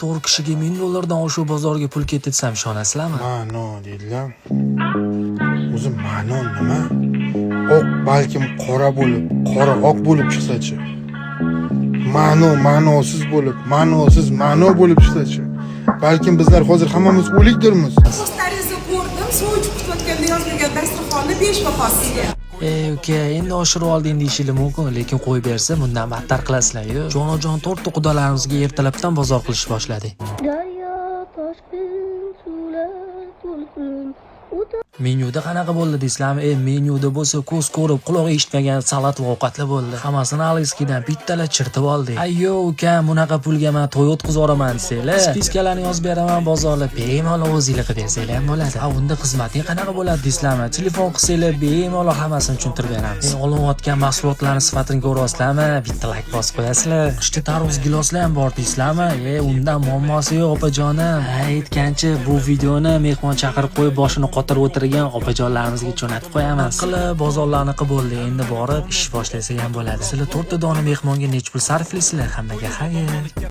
To'rt kishiga 1000 dollardan oshiq bozorga pul ketdi desam, ishonasizlarmi? Ma'no deydilar. O'zi ma'no nima? Oq balkim qora bo'lib, qora oq bo'lib chiqsa-chi? Ma'no ma'nosiz bo'lib, ma'nosiz ma'no bo'lib chiqsa-chi? Balkim bizlar hozir hammamiz o'likdirmiz. Postlaringizni ko'rdim, suv ichib kutayotganda yozilgan dasturxonni 5 baho sizga. Ey uka, endi oshirib olding deyishingiz mumkin, lekin qo'yib bersa, bundan battar qilasizlar-yu. Jonajon to'rtta qudalarimizga ertalabdan bozor qilish boshladik. Daryo toshqin suvlar to'lqin o'tar. Menyuda qanaqa bo'ldi deysizlarmi? E, menyuda bo'lsa ko'z ko'rib, quloq eshitmagan salat va ovqatlar bo'ldi. Hammasini Alexkidan bittala chirtib oldik. Ayyo, ukam, bunaqa pulga man to'y o'tkazib yuboraman desanglar, списка larni yozib beraman, bozorlar bemalol o'zinglar qilib bersanglar ham bo'ladi. Ha, unda xizmating qanaqa bo'ladi deysizlarmi? Telefon qilsanglar, bemalol hammasini tushuntirib beramiz. E, olinayotgan mahsulotlarning sifatini ko'ryapsizlarmi? Bitta layk bosib qo'yasizlar. Qishda tarvuz, giloslar ham bor deysizlarmi? E, undan muammosi yo'q, opajonim. Ha, aytgancha, bu videoni mehmon chaqirib qo'yib, boshini qotirib o'tirgan opajonlarimizga jo'natib qo'yamiz. Qilib bozorlarni qilib bo'ldi. Endi borib ish boshlasak ham bo'ladi. Sizlar to'rtta dona mehmonga necha pul sarflaysizlar? Hammaga xayr.